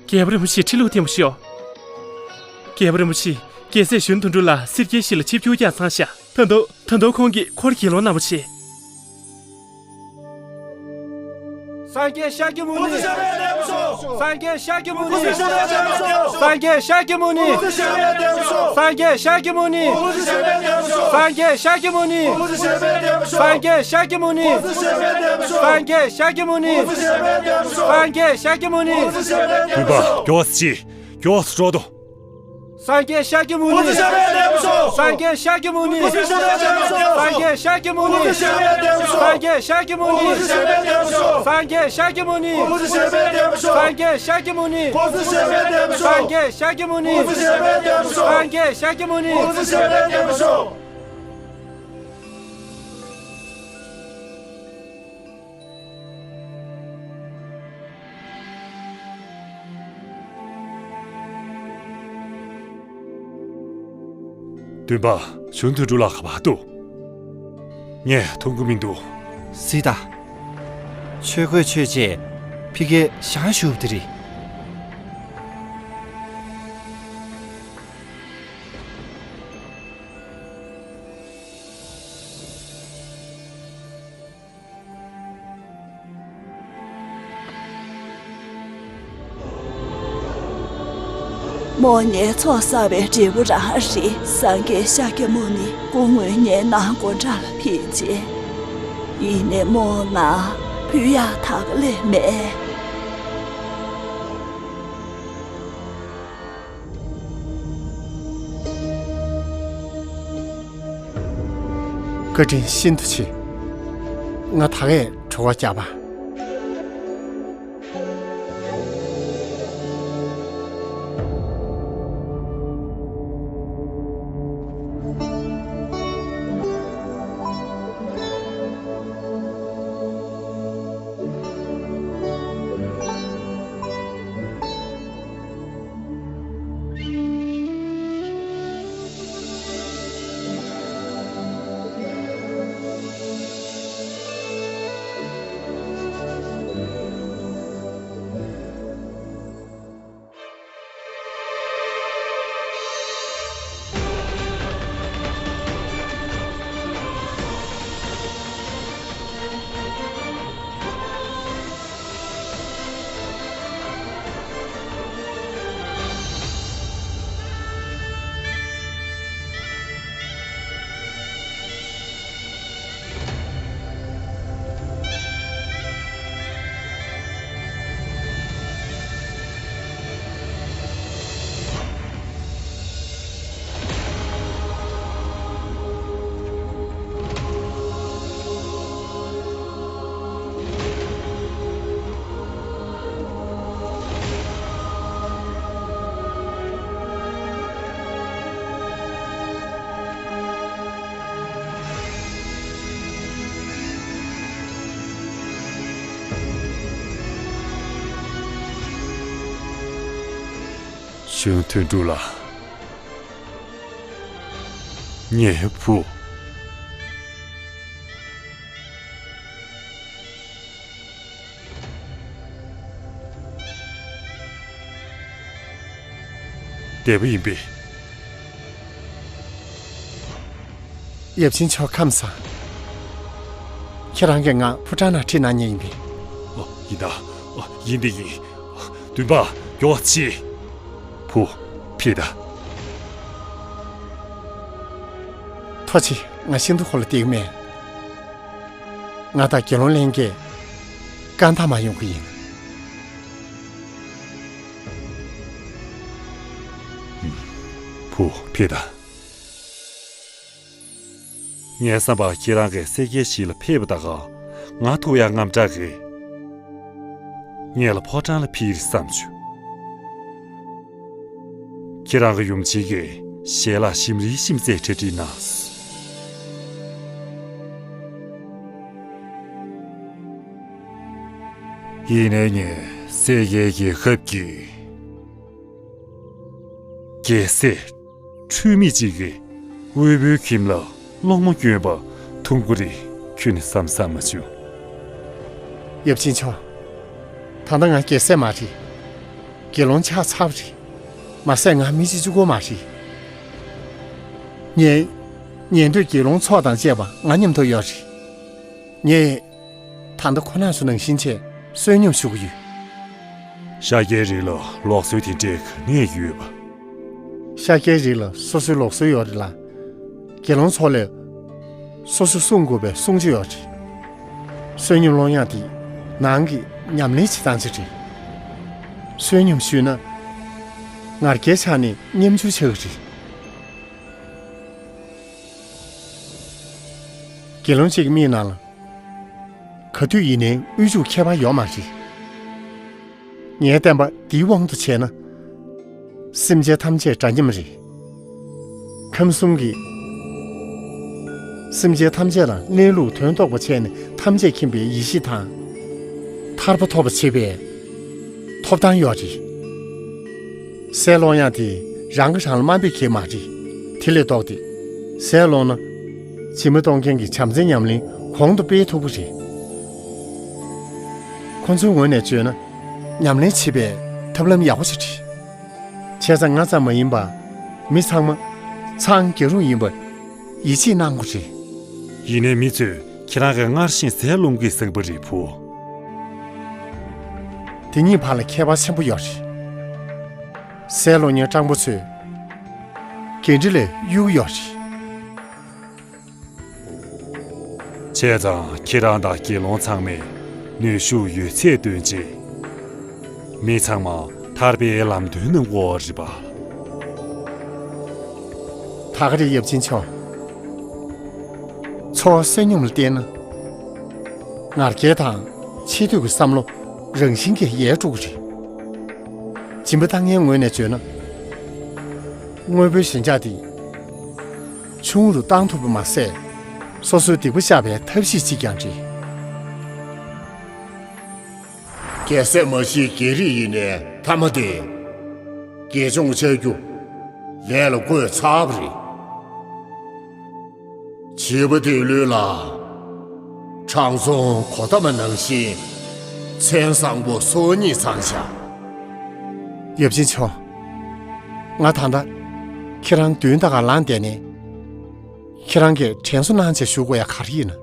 རྒྱལ་པོ་རིན་པོ་ཆེ་ཁྲི་ལུགས་བརྟན་པོ་ཤོག་རྒྱལ་པོ་རིན་པོ་ཆེ། རྒྱལ་སྲས་གཞོན་དོན་གྲུབ་ལགས་སེར་སྐྱའི་གཞིས་ལ་ཆིབས་བསྒྱུར་རྒྱག་ཚར་ཤག་ད་དུང་ད་དུང་ཁོང་གིས་ཁོར་དགེ་སློང་གནང་བ་བྱེད། སངས་རྒྱས་ཤཱཀྱ་མུ་ནི། སངས་རྒྱས་ཤཱཀྱ་མུ་ནི། སངས་རྒྱས་ཤཱཀྱ་མུ་ནི། སངས་རྒྱས་ཤཱཀྱ་མུ་ནི། སངས་རྒྱས་ཤཱཀྱ་མུ་ནི། སངས་རྒྱས་ཤཱཀྱ་མུ་ནི། སངས་རྒྱས་ཤཱཀྱ་མུ་ནི། སངས་རྒྱས་ཤཱཀྱ་མུ་ནི། སྟོན་པ། མགྱོགས་སེ་ཤོག་མགྱོགས་སེ་འགྲོ་དང་། སངས་རྒྱས་ཤཱཀྱ་མུ་ནི། སངས་རྒྱས་ཤཱཀྱ་མུ་ནི། སངས་རྒྱས་ཤཱཀྱ་མུ་ནི། སངས་རྒྱས་ཤཱཀྱ་མུ་ནི། སངས་རྒྱས་ཤཱཀྱ་མུ་ནི། སངས་རྒྱས་ཤཱཀྱ་མུ་ནི། སངས་རྒྱས་ཤཱཀྱ་མུ་ནི། སངས་རྒྱས་ཤཱཀྱ་མུ་ནི། སངས་རྒྱས་ཤཱཀྱ་མུ་ནི། སྟོན་པ། གཞོན་དོན་གྲུབ་ལགས་ག་པར་འདུག་ངས་མཐོང་གི་མི་འདུག་སྲིད་ད། ཆོས་གོས་ཆོད་རྗེས་ཕ་གིར་བཞེངས་བཞུགས་པ་དེ་རེད། མོ་ངའི་ཚོགས་བསགས་པའི་འབྲས་བུ་རང་རེད། སངས་རྒྱས་ཤཱཀྱ་མུ་ནི་སྐུ་དངོས་ངའི་ནང་སྒོ་འགྲམ་ལ་ཕེབས་རྗེས། ཡིན་ནའི་མོ་ང་ཕུད་ཡག་ད་ག་ལས་མེད། བཀའ་དྲིན་ཤིན་ཏུ་ཆེ། ང་ད་གས་གྲོད་ཁོག་རྒྱགས་པ། གཞོན་ནུ་དོན་གྲུབ་ལགས། ངའི་བུ། བདེ་པོ་ཡིན་པས། ཡབ་ཆེན་མཆོག་ཁམས་བཟང་། ཁྱེད་རང་གིས་ང་ཕོ་བྲང་ནང་ཁྲིད་གནང་མཁན་ཡིན་པས། ཨོ། ཡིན་ད། ཨོ། ཡིན་དེ་ཡིན། བདུན་པ། མགྱོགས་པོ་བྱེད། བུ། ཕེབས་ད། ཐུགས་རྗེ་ཆེ། ང་ཤིན་ཏུ་ཧོ་ལ་བསྡད་ཀྱི་མེད། ང་དང་དགེ་སློང་ལྷན་རྒྱས་ཀ་ན་ཏ་མར་ཡོང་གི་ཡིན། བུ། ཕེབས་ད། ངའི་བསམ་པར་ཁྱེད་རང་གིས་སེར་སྐྱའི་གཞིས་ལ་ཕེབས་པ་དང་། ང་ཐུག་ཡག་དངངས་སྐྲག་རེད། ངེད་ལ་ཕོ་བྲང་ལ་ཕེབས་བསམ་བྱུང་། ཁྱེད་རང་གི་ཡུམ་ཆེན་གྱིས་ཞལ་ལག་ཞིམ་རིལ་ཞིམ་ཟས་གྲ་སྒྲིག་གནང་། ཡིན་ནའི་ངས་སེར་སྐྱའི་རྒྱལ་ཁབ་ཀྱི་རྒྱལ་སྲས་འཁྲུལ་མེད་ཅིག་གི་དབུལ་པོའི་ཁྱིམ་ལ་སློང་མོ་བསྐྱོན་པ་མཐོང་གི་རེད། ཁྱོན་ནས་བསམ་བསམ་མ་བྱུང་། ཡབ་ཆེན་མཆོག། ད་ལྟ་ང་རྒྱལ་སྲས་མ་རེད། དགེ་སློང་ཆགས་ཚར་བ་རེད། མ་ཟད་ང་མི་གཅིག་གཅིག་པོ་མ་རེད། ངས་ཉན་ཐོས་དགེ་སློང་ཚོགས་དང་བཅས་པ་ང་མཉམ་དུ་ཡོད་རེད། ངས་ད་ལྟ་ཁོ་རང་ཚོ་ནང་བཞིན་བྱས་བསོད་སྙོམས་ཞུ་གི་ཡོད། ཤཱཀྱའི་རིགས་ལ་ལུགས་སྲོལ་དེ་འདྲས་ག་ནས་ཡོད་པ། ཤཱཀྱའི་རིགས་ལ་སོ་སོའི་ལུགས་སྲོལ་ཡོད་རེད་ལ། དགེ་སློང་ཚོ་ལ་སོ་སོ་བསྲུང་དགོས་པའི་སྲུང་བྱ་ཡོད་རེད། བསོད་སྙོམས་སློང་ཡག་དེ་ནང་གི་ཉམས་ལེན་བྱེད་སྟངས་ཅིག་རེད། བསོད་སྙོམས་ཞུས་ན་ང་རྒྱལ་ཆགས་ནས་སྙོམས་འཇུག་ཆགས་ཀྱི་རེད། དགེ་སློང་གཅིག་གི་མིག་ནང་ལ་ག་དུས་ཡིན་ནའི་དབུལ་ཕྱུག་ཁྱད་པར་ཡོད་མ་རེད། ངའི་བསྟན་པ་འདིའི་དབང་དུ་བྱས་ན། སེམས་ཅན་ཐམས་ཅད་འདྲ་མཉམ་རེད། ཁམས་གསུམ་གྱི་སེམས་ཅན་ཐམས་ཅད་ལ་གནས་ལུགས་དོན་རྟོགས་པ་བྱས་ནས་ཐམས་ཅད་མཁྱེན་པའི་ཡེ་ཤེས་དང་། ཐར་པ་ཐོབ་པ་བྱེད་པའི་ཐོབ་ཐང་ཡོད་རེད། ཟས་སློང་ཡག་དེ་རང་གིས་རང་ལ་དམའ་འབེབས་བྱེད་མ་རེད། དེ་ལས་ལྡོག་སྟེ། ཟས་སློང་ན། སྦྱིན་པ་གཏོང་མཁན་གྱི་བྱམས་བརྩེའི་ཉམས་ལེན་གོང་དུ་སྤེལ་ཐུབ་ཀྱི་རེད། ཁོ་ཚོའི་ངོས་ནས་བརྗོད་ན། ཉམས་ལེན་བྱེད་པའི་ཐབས་ལམ་ཡག་པོ་ཞིག་རེད། བྱས་ཙང་ང་ཙམ་མ་ཡིན་པར་མི་ཚང་མ་ཚང་རྒྱ་རུ་ཡིན་པར་ཡིད་ཆེས་གནང་དགོས་རེད། ཡིན་ནའི་མི་ཚོས་ཁྱེད་རང་གིས་སྔར་བཞིན་ཟས་སློང་གི་ཟེར་བ་རེད་བུ། དེ་གཉིས་བར་ལ་ཁྱད་པར་ཆེན་པོ་ཡོད་རེད། ཟས་སློང་མཁན་སྤྲང་པོ་ཚོས་འགན་འཁྲི་ལས་གཡུག་ཡོད་རེད། བྱས་ཙང་ཁྱེད་རང་དང་དགེ་སློང་ཚང་མས་ནུས་ཤུགས་ཡོད་ཚད་བཏོན་རྗེས། མི་ཚང་མ་ཐར་པའི་ལམ་སྟོན་གནང་དགོས་རེད་པ། ད་ག་རེད་ཡབ་ཆེན་མཆོག། འཚོ་བ་བསོད་སྙོམས་ལ་བརྟེན་ན། ང་རྒྱལ་དང་ཆེ་བསྟོད་ཀྱི་བསམ་བློ་རང་བཞིན་གྱིས་ཡལ་འགྲོ་གི་རེད། སྦྱིན་པ་བཏང་མཁན་ངོས་ནས་བརྗོད་ན། དངོས་པོའི་ཞེན་ཆགས་དེ་ཆུང་རུ་བཏང་ཐུབ་པ་མ་ཟད། སོ་སོའི་སྡིག་པ་བཤགས་པའི་ཐབས་ཤེས་ཤིག་ཀྱང་རེད། རྒྱལ་སྲས་མ་གཞིའི་རྒྱལ་རིགས་ཡིན་ནའི་མཐའ་མ་དེ། དགེ་སྦྱོང་བྱ་རྒྱུ་ལས་ལ་བཀོད་ཚར་བ་རེད། བྱིས་པ་དེའི་ལུས་ལ་དྲང་སྲོང་གོ་ཏ་མ་ནང་བཞིན་མཚན་བཟང་པོ་སོ་གཉིས་ཚང་བཞག། ཡབ་ཆེན་མཆོག། ང་ད་ལྟ་ཁྱེད་རང་མདུན་ད་ག་ལངས་བསྡད་ནས། ཁྱེད་རང་གིས་དྲན་གསོ་གནང་བྱས་ཞུ་དགོས་ཡ་ག་རེ་ཡིན་ན།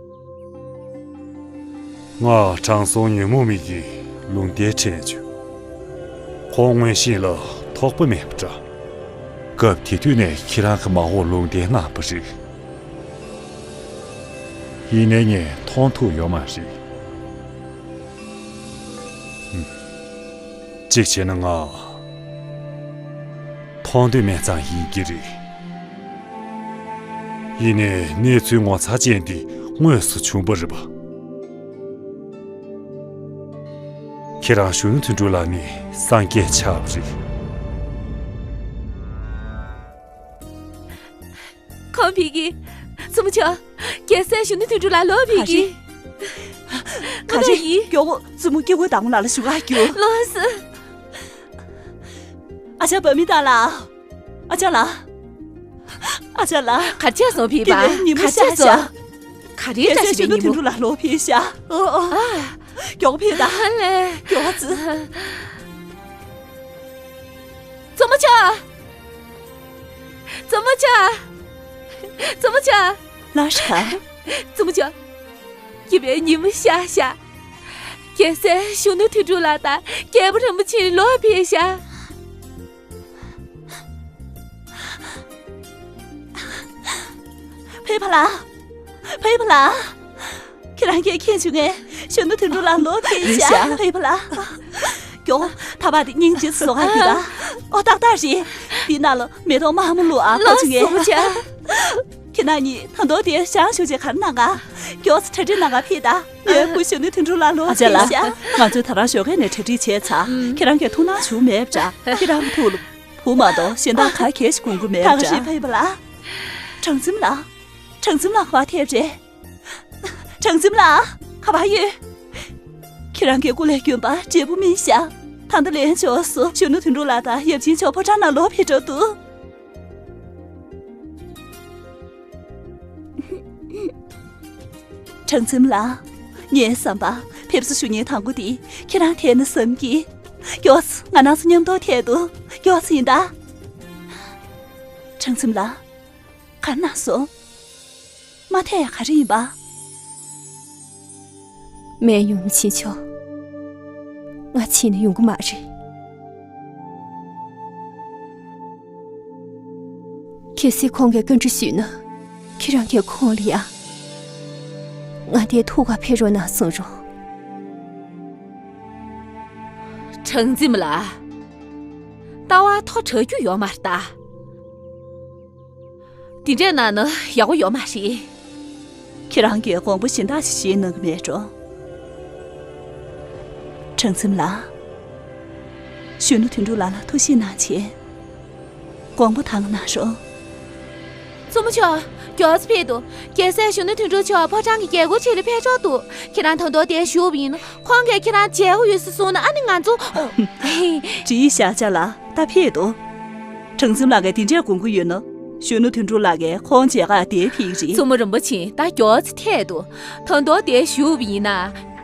ང་དྲང་སྲོང་ཉོན་མོངས་མི་ཡི་ལུང་བསྟན་དྲན་བྱུང་། ཁོང་མངོན་ཤེས་ལ་ཐོགས་པ་མེད་པ་འདྲ། སྐབས་དེ་དུས་ནས་ཁྱེད་རང་གིས་མ་འོངས་ལུང་བསྟན་གནང་བ་རེད། ཡིན་ནའི་ངས་མཐོང་ཐུབ་ཡོད་མ་རེད། ཧུམ། གཅིག་བྱས་ན་ང་མཐོང་འདོད་མེད་ཙང་ཡིན་གྱི་རེད། ཡིན་ནའི་གནས་ཚུལ་ངོ་མཚར་ཅན་འདི་དངོས་སུ་བྱུང་བ་རེད་པ། ཁྱེད་རང་གཞོན་ནུ་དོན་གྲུབ་ལགས་ནི་སངས་རྒྱས་ཆགས་པ་རེད། ཁོང་ཕེབས་ཀྱི། བཙུན་མོ་མཆོག། རྒྱལ་སྲས་གཞོན་ནུ་དོན་གྲུབ་ལགས་ལོག་ཕེབས་ཀྱི། ག་རེ། ག་རེ་ཡིན། མགྱོགས་པོ་བཙུན་མོ་སྐྱེ་བོ་དང་ལ་ལ་ཞུ་ག་རྒྱུ། ལོགས་སུ། ཨ་ཅག་བ་མི་ཏང་ལགས། ཨ་ཅག་ལགས། ཨ་ཅག་ལགས། ག་རེ་བྱས་སོང་ཕིན་པ། དེ་རིང་ཉིན་མོ་ག་རེ་བྱས་ཤར་སོང་། ཤག་ག་རེ་ཡ་འདྲ་ཞིག་གཞས་ནོར་དོན་གྲུབ་ལགས་ལོག་ཕེབས་ཤག་ཨོ་ཨོ། ཨ། མགྱོགས་ཕེབས་དང་། ཨ་ལེ། མགྱོགས་ཙི། བཙུན་མོ་ཆ། བཙུན་མོ་ཆ། བཙུན་མོ་ཆ། ལགས་སོ། བཙུན་མོ་ཆ། སྐྱིད་པའི་ཉིན་མོ་ཤར་ཤག་རྒྱལ་སྲས་གཞོན་ནུ་དོན་གྲུབ་ལགས་དང་རྒྱལ་པོ་རིན་པོ་ཆེ་ལོག་ཕེབས་ཤག་ཕེབས་པ་ལགས། ཕེབས་པ་ལགས། ཁྱེད་རང་གིས་མཁྱེན་བྱུང་ངས། གཞོན་ནུ་དོན་གྲུབ་ལགས་ལོག་ཕེབས་ཤག་རེད་ཤག་ཕེབས་པ་ལགས། མགྱོགས། ཐག་པ་དེ་སྙིང་རྗེ་བཟོ་ག་ཡོད་ད། ཨོ་ཏག་ཏག་རེད། འདི་ནང་ལ་མེ་ཏོག་དམར་མོ་བླུགས་ཨ། ཁ་ལགས་ཆུ་ངས། སོ་ཆ། ཁྱེད་རང་གཉིས་ད་དུང་དེར་ཞང་ཞུགས་བྱས་ག་རེ་གནང་ག་མགྱོགས་ཙི་གྲ་སྒྲིག་གནང་ག་ཕེབས་དང་། ངའི་བུ་གཞོན་ནུ་དོན་གྲུབ་ལགས་ལོག་ཨ་ཅག་ཕེབས་ལགས། ཤག་ང་ཚོས་ད་རང་ཞོགས་ཀས་ནས་གྲ་སྒྲིག་བྱས་ཚར། ཁྱེད་རང་གིས་ཐུགས་སྣང་བྱུང་མེད་པ་འདྲ། ཁྱེད་རང་གི་ཐུགས་ལ་བུ་མ་གཏོགས་གཞན་དག་ག་གེ་ཞིག་དགོངས་ཀྱི་མེད་པ་འདྲ། ད་ག་རེ་ཕེབས་པ་ལགས། གྲངས་འཛིན་ལགས། གྲངས་འཛིན་ལགས་ག་པར་ཕེབས་རེད། གྲངས་འཛིན་ལགས་ག་པར་ཡོད། ཁྱེད་རང་གི་སྐུ་ལས་དཀོན་པ་འབྲས་བུ་སྨིན་ཤག་ད་ལྟ་ལན་ཕྱོགས་སུ་གཞོན་ནུ་དོན་གྲུབ་ལགས་དང་ཡབ་ཆེན་མཆོག་ཕོ་བྲང་ནང་ལོག་ཕེབས་འགྲོ་འདུག་གྲངས་འཛིན་ལགས། ངའི་བསམ་པར་ཕེབས་བསུ་ཞུ་མཁན་དང་པོ་དེ་ཁྱེད་རང་ཐད་ན་བསམ་གི། མགྱོགས་ཙི་ང་རང་ཚོ་མཉམ་དུ་ཐད་དོ། མགྱོགས་ཙི་ཡིན་ད། གྲངས་འཛིན་ལགས། ག་རེ་གནང་སོང་། མ་ཐད་ཡ་ག་རེ་ཡིན་པ། སྨན་གཡོག་མི་ཆེན་མཆོག་ང་ཕྱིན་ན་ཡོང་གི་མ་རེད། གལ་སྲིད་ཁོང་གིས་བཀའ་འདྲི་ཞུས་ན། ཁྱེད་རང་གིས་ཁོང་ལ་ཡ། ང་དེར་ཐུག་ག་ཕེབས་རོགས་གནང་གསུང་རོགས། གྲངས་འཛིན་ལགས། ལྟ་བ་མཐོ་དྲགས་རྒྱུ་ཡོད་མ་རེད་ད། དེ་འདྲས་གནང་ན་ཡག་པོ་ཡོད་མ་རེད། ཁྱེད་རང་གིས་དགོངས་པ་གཞན་དག་ཅིག་བཞེས་གནང་གི་མེད་འགྲོ། གྲངས་འཛིན་ལགས། གཞོན་ནུ་དོན་གྲུབ་ལགས་ལ་ཐུགས་བཞེས་གནང་བྱས། དགོངས་པ་དྭངས་གནང་རོགས། བཙུན་མོ་མཆོག་མགྱོགས་ཙི་ཕེབས་འདུག་རྒྱལ་སྲས་གཞོན་ནུ་དོན་གྲུབ་མཆོག་ཕོ་བྲང་གི་རྒྱལ་སྒོ་ཕྱེ་ལ་ཕེབས་འགྲོ་འདུག་ཁྱེད་རང་ད་དུང་དེར་བཞུགས་པ་ཡིན་ན། ཁོང་གིས་ཁྱེད་རང་མཇལ་དགོས་ཡོད་ཟེར་གསུངས་ན། ཨ་ནི་ང་ཚོ། ཨོ། ཧེ། བྲིས་བཞག་ཅག་ལ་ད་ཕེབས་འདུག་གྲངས་འཛིན་ལགས་ཀྱིས་དེ་འདྲས་དགོངས་ཀྱི་ཡོད་ན། གཞོན་ནུ་དོན་གྲུབ་ལགས་ཀྱིས་ཁོང་མཇལ་ཁ་དེར་ཕེབས་ཀྱི་རེད། བཙུན་མོ་རིན་པོ་ཆེ། ད་མགྱོགས་ཙི་ཐད་དོ། ད་དུང་དེར་བཞུགས་པ་ཡིན་ན།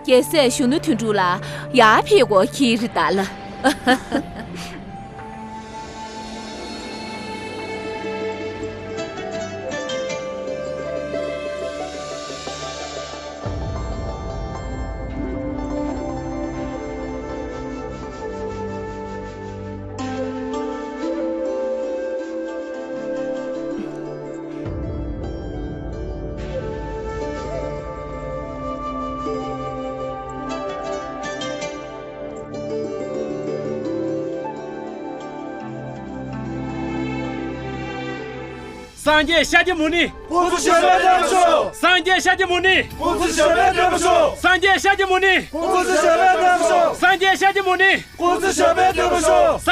རྒྱལ་སྲས་གཞོན་ནུ་དོན་གྲུབ་ལགས་ཡར་ཕེབས་དགོས་ཀྱི་རེད་ད་ལ། སངས་རྒྱས་ཤཱཀྱ་མུ་ནི། སྐུ་ཚེ་ཞབས་པད་བརྟན་པར་ཤོག་སངས་རྒྱས་ཤཱཀྱ་མུ་ནི། སྐུ་ཚེ་ཞབས་པད་བརྟན་པར་ཤོག་སངས་རྒྱས་ཤཱཀྱ་མུ་ནི། སྐུ་ཚེ་ཞབས་པད་བརྟན་པར་ཤོག་སངས་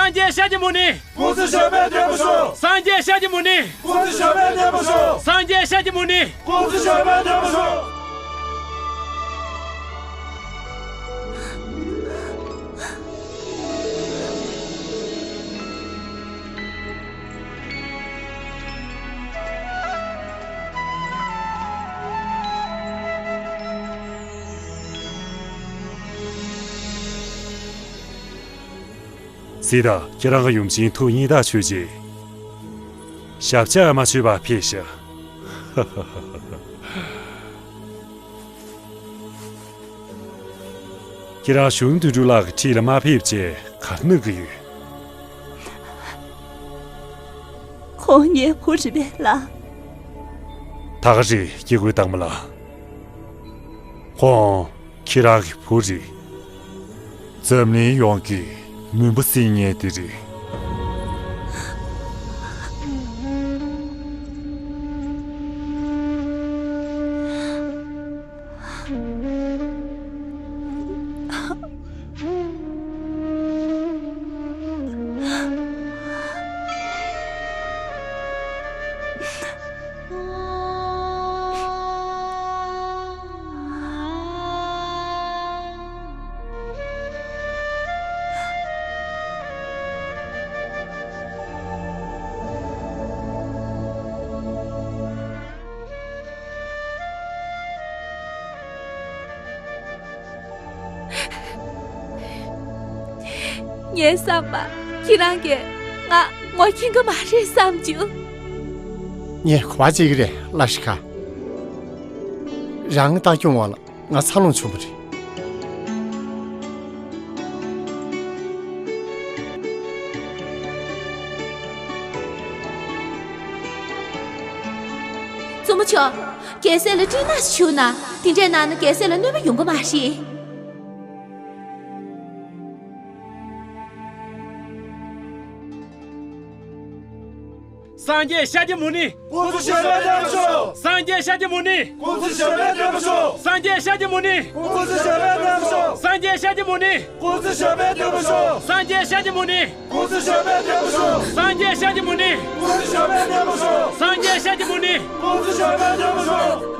རྒྱས་ཤཱཀྱ་མུ་ནི། སྐུ་ཚེ་ཞབས་པད་བརྟན་པར་ཤོག་སངས་རྒྱས་ཤཱཀྱ་མུ་ནི། སྐུ་ཚེ་ཞབས་པད་བརྟན་པར་ཤོག་སངས་རྒྱས་ཤཱཀྱ་མུ་ནི། སྐུ་ཚེ་ཞབས་པད་བརྟན་པར་ཤོག་སངས་རྒྱས་ཤཱཀྱ་མུ་ནི། སྐུ་ཚེ་ཞབས་པད་བརྟན་པར་ཤོག་སྲིད་ད། ཁྱེད་རང་གི་ཡུམ་ཆེན་ཐུགས་མཉེས་ཐག་ཆོད་རྗེས། ཞབས་ཕྱག་མ་ཆོད་པར་ཕེབས་ཤིག་ཁྱེད་རང་གཞོན་ནུ་དོན་གྲུབ་ལགས་ཀྱི་འཁྲིས་ལ་མ་ཕེབས་ཅེས་ག་རེ་གནང་གི་ཡོད། ཁོང་ངའི་བུ་རེད་པས་ལགས། ད་ག་རེ་སྐྱེ་དགུའི་དྭངས་མ་ལགས། ཁོང་ཁྱེད་རང་གི་བུ་རེད། འཛམ་གླིང་ཡོངས་ཀྱི་མུན་པ་སེལ་མཁན་དེ་རེད། ངའི་བསམ་པ། ཁྱེད་རང་གིས་ང་ངོ་མཁྱེན་གི་མ་རེད་བསམ་བྱུང་། ངས་ག་པར་བྱེད་ཀྱི་རེད། ལ་ཤི་ཁ། རང་ལྟ་སྐྱོང་བ་ལ་ང་འཚར་ལོངས་བྱུང་བ་རེད། བཙུན་མོ་མཆོག་རྒྱལ་སྲས་ལ་སྤྲིན་ནག་ཞིག་བྱུགས་ན། དེ་འདྲས་གནང་ན་རྒྱལ་སྲས་ལ་གནོད་པ་ཡོང་གི་མ་རེད། སངས་རྒྱས་ཤཱཀྱ་མུ་ནི། སྐུ་ཚེ་ཞབས་པད་བརྟན་པར་ཤོག་སངས་རྒྱས་ཤཱཀྱ་མུ་ནི། སྐུ་ཚེ་ཞབས་པད་བརྟན་པར་ཤོག་སངས་རྒྱས་ཤཱཀྱ་མུ་ནི། སྐུ་ཚེ་ཞབས་པད་བརྟན་པར་ཤོག་སངས་རྒྱས་ཤཱཀྱ་མུ་ནི། སྐུ་ཚེ་ཞབས་པད་བརྟན་པར་ཤོག་སངས་རྒྱས་ཤཱཀྱ་མུ་ནི། སྐུ་ཚེ་ཞབས་པད་བརྟན་པར་ཤོག་སངས་རྒྱས་ཤཱཀྱ་མུ་ནི། སྐུ་ཚེ་ཞབས་པད་བརྟན་པར་ཤོག་སངས་རྒྱས་ཤཱཀྱ་མུ་ནི། སྐུ་ཚེ་ཞབས་པད་བརྟན་པར་ཤོག་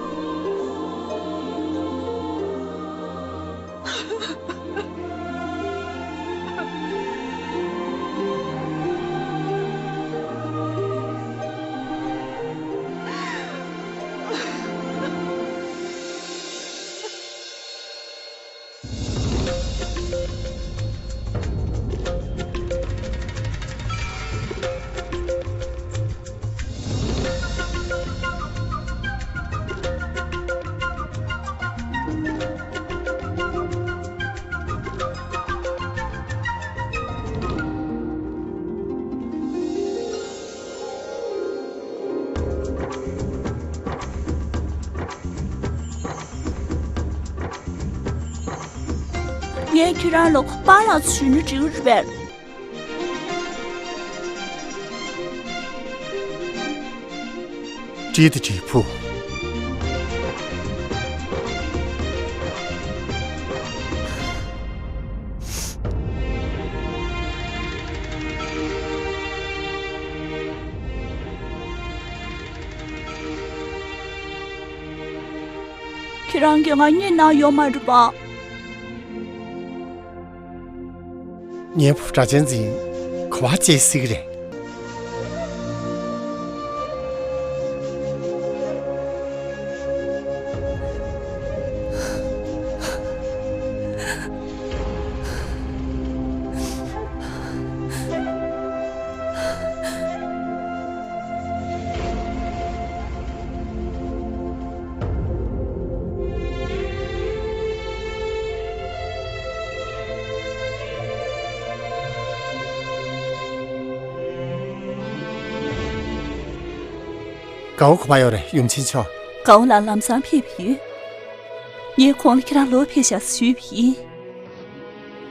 ངས་ཁྱེད་རང་ལ་པཱ་ལགས་ཞུས་ན་འགྲིག་རེད་པས། བྲིས་ཏེ་བྲིས་ཕུ། ཁྱེད་རང་གིས་ང་རྙེད་གནང་ཡོད་མ་རེད་པ། ངའི་བུ་སྒྲ་གཅན་འཛིན་ག་པར་བྱེད་སྲིད་ཀྱི་རེད། དགའ་བོ་ག་པར་ཡོད་རེད། ཡུམ་ཆེན་མཆོག་དགའ་བོ་ལགས་ལམ་སང་ཕེབས་པ་ཡིན། ངས་ཁོང་ལ་ཁྱེད་རང་ལོག་ཕེབས་ཤག་ཞུས་པ་ཡིན།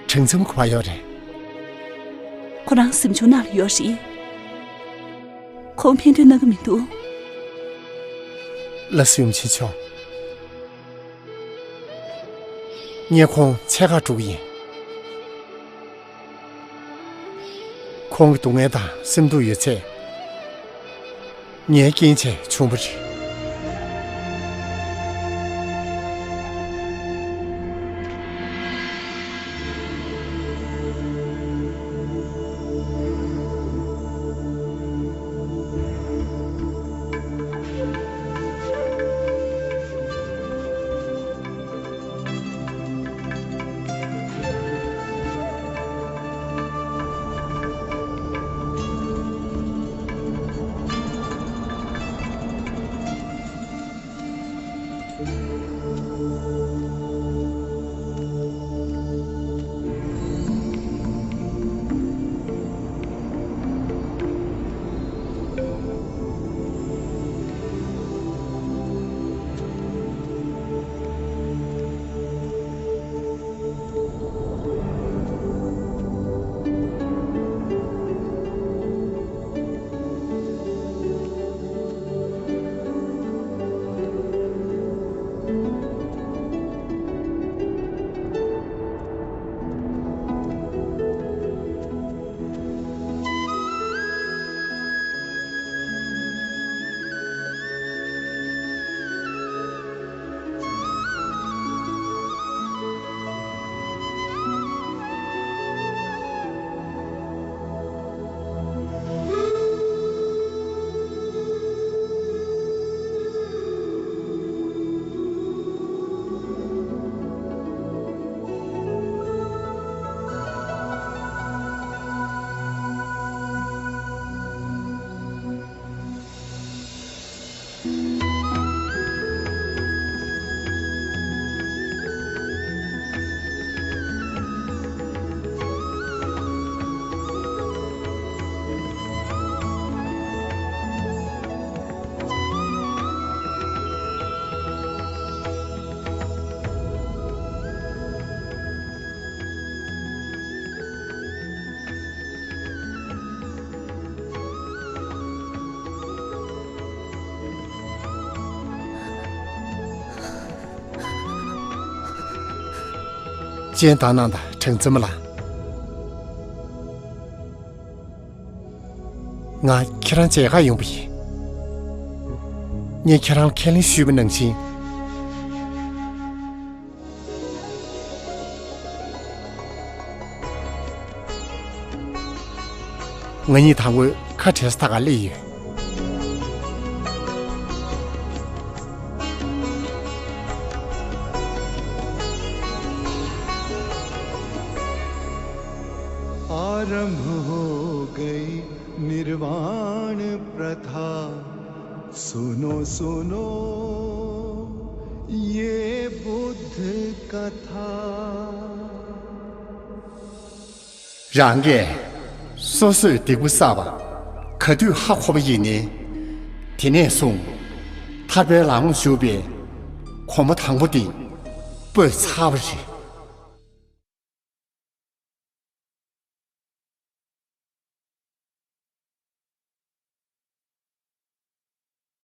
དྲིན་ཙམ་ག་པར་ཡོད་རེད། ཁོ་རང་གཟིམ་ཆུང་ནང་ལ་ཡོད་རེད། ཁོང་ཕན་ཐོགས་གནང་གི་མི་འདུག་ལགས་སོ་ཡུམ་ཆེན་མཆོག་ངས་ཁོང་འཚོལ་གར་འགྲོ་གི་ཡིན། ཁོང་གི་སྡུག་བསྔལ་དང་སེམས་སྡུག་ཡོད་ཚད། ངའི་རྐྱེན་བྱས་བྱུང་བ་རེད། སྤྱན་དང་ནང་དང་གྲངས་འཛིན་མ་ལ། ང་ཁྱེད་རང་མཇལ་ཁ་ཡོང་པ་ཡིན། ངས་ཁྱེད་རང་ལ་ཁས་ལེན་ཞུས་པ་ནང་བཞིན། ང་གཉིས་དང་པོའི་ཁ་བྲལ་ས་ཐག་ག་སླེབས་ཡོད། आरंभ हो गई निर्वाण प्रथा। सुनो सुनो ये बुद्ध कथा। རང་གིས་སོ་སོས་སྡིག་པ་བསགས་པ་ག་དུས་ཧ་གོ་བ་ཡིན་ནའི། དེ་ནས་བཟུང་ཐར་པའི་ལམ་ལ་ཞུགས་པའི་གོམ་པ་དང་པོ་དེ་སྤོས་ཚར་བ་རེད།